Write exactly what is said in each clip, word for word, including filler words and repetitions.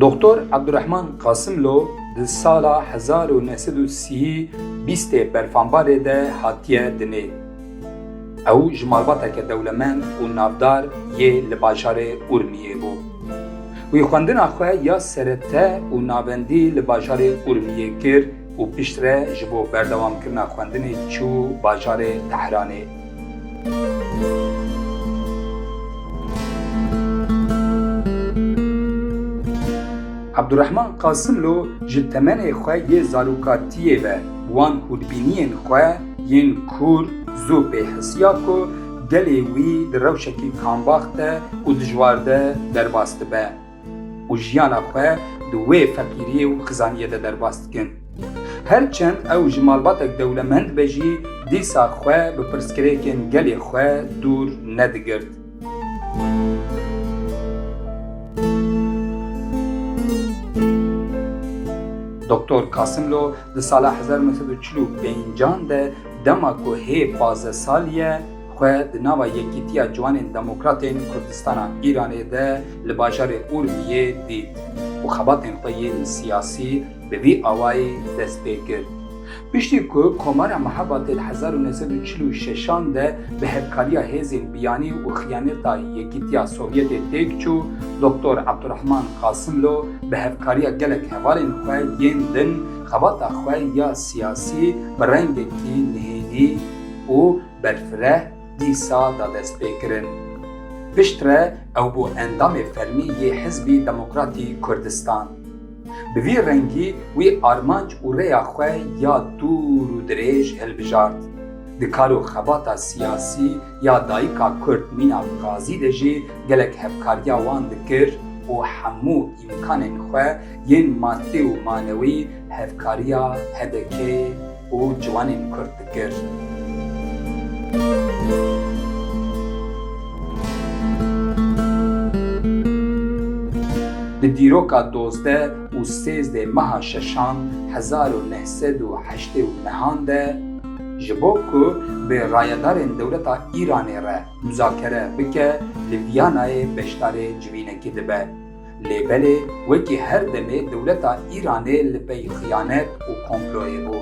Doktor Abdurrahman Qasimlo di sala hezar û neh sed û sî bîstê berfanbarê de hatiye dinê. Ew ji malbateke dewlemend û navdar yê li bajarê Urmiyê bû. Wî xwendina xwe ya serete û navendî li bajarê Urmiyê kir û piştre ji bo berdewamkirina xwendinê çû bajarê Tehranê. Abdurrahman Qasimlo ji temenê xwe yê zarokatiyê ve bi wan hûrbîniyên xwe yên kûr zû pê hisiya ku gelê wî di rewşekî kambax de û dijwar de derbas dibe û jiyana xwe di wê feqîriyê û xizaniyê de derbas dikin. Her çend ew ji malbatek dewlemend be jî, dîsa xwe bi pirsgirêkên gelê xwe dûr nedigirt. Doktor Qasimlo di sala hezar neh sed û çil û pêncan de, dema ku hê pazdeh salî ye, xwe di nava Yekîtiya Ciwanên Demokratên Kurdistana Îranê de li bajarê Urmiyê dît û xebatên xwe yên siyasî bi vî awayî dest pê kir. Piştî ku Komara Mehebatê di hezar û neh sed û çil û şeşan de bi hevkariya hêzên biyanî û xiyaneta Yekîtiya Sovyetê têk çû, Doktor Abdurrahman Qasimlo bi hevkariya gelek hevalên xwe yên din xebata xwe ya siyasî bi rengekî nihênî û berfireh dîsa da destpêkirin. Piştre ew bû endamê fermî yê Hizbî Demokratî Kurdistan. Bi vî rengî wî armanc û rêya xwe ya dûr û dirêj hilbijart. Di kar û xebata siyasî ya dayika Kurd Mîna Qazî de jî gelek hevkariya wan dikir û hemû îmkanên xwe yên madî û manewî hevkariya H D K û ciwanên Kurd dikir. Di dîroka dozdeh û sêzdeh meha şeşan hezar û neh sed û heştê û nehan de, ji bo ku bi rayedarên dewleta Îranê re muzakere bike, li Viyanayê beşdarê civînekî dibe. Lê belê wekî her demê dewleta Îranê li pey xiyanet û komployê bû.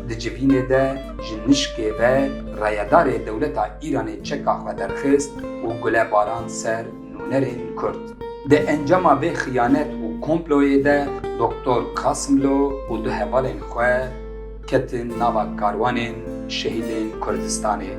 Di civînê de ji nişkê ve rayedarê dewleta Îranê çeka xwe derxist û gulebaran ser nûnerên Kurd. Di encama vê xiyanet û komployê de Doktor Qasimlo û du hevalên xwe ketin nava karwanên şehîdên Kurdistanê.